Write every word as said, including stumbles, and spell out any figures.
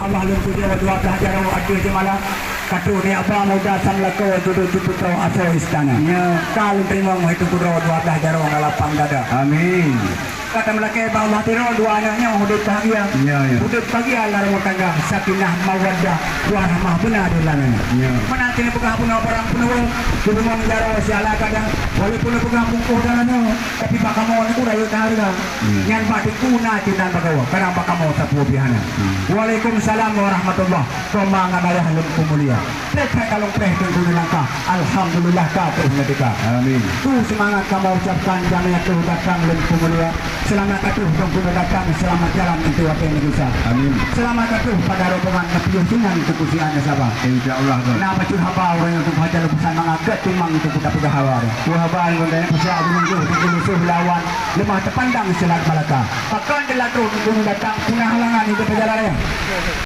Allah lôn pujoe dua blah jaroe ateueh jeumala, ka troh nyak ba muda sang lakoe judô jipeutroh asoe istana. Ya. Ka lôn teurimong hai Teungku droe dua blah jaroe lam lapang dada. Amin. Ka tameulakée bak Allah tiroe dua aneuk nyoe udép bahagia. Ya, ya. Udép bahagia lam rumah tangga, sakinah mawaddah warahmah beuna di lam aneuk. Ya. Meunan keuneuk peugah bunoe barang peunuwoe, teurimong jaroe siala gada, walaupun peugah bungkôh dan aneuk, tapi bak kamoe nyoe rayeuk hareuga. Hmm. Nyan bak teungku na cit nan bagawa, kadang bak kamoe sapeue pih hana. Hmm. Waalaikumsalam warahmatullah. Koma ngon ayah lôn peumulia. Trép that kalon preh teungku neulangkah. Alhamdulillah ka troh neuteuka. Amin. Su seumangat kamoe ucapkan jamé troh datang lôn peumulia. Seulamat ka troh teungku datang, seulamat jalan untuk watée neugisa. Amin. Seulamat ka troh pada rombongan neupiôh sinan keu kusian saba. Insya Allah, Tuan. Na bacut haba ureuëng nyang teungku haja lôn peusan mangat gét timang teungku tapeugah haba. Dua haba nyang geutanyoe peusiap gunong jih teungku lusoh lawan. Leumah teupandang silat Malaka. Pakon dilatrok gunong datang punah halangan di perjalanan.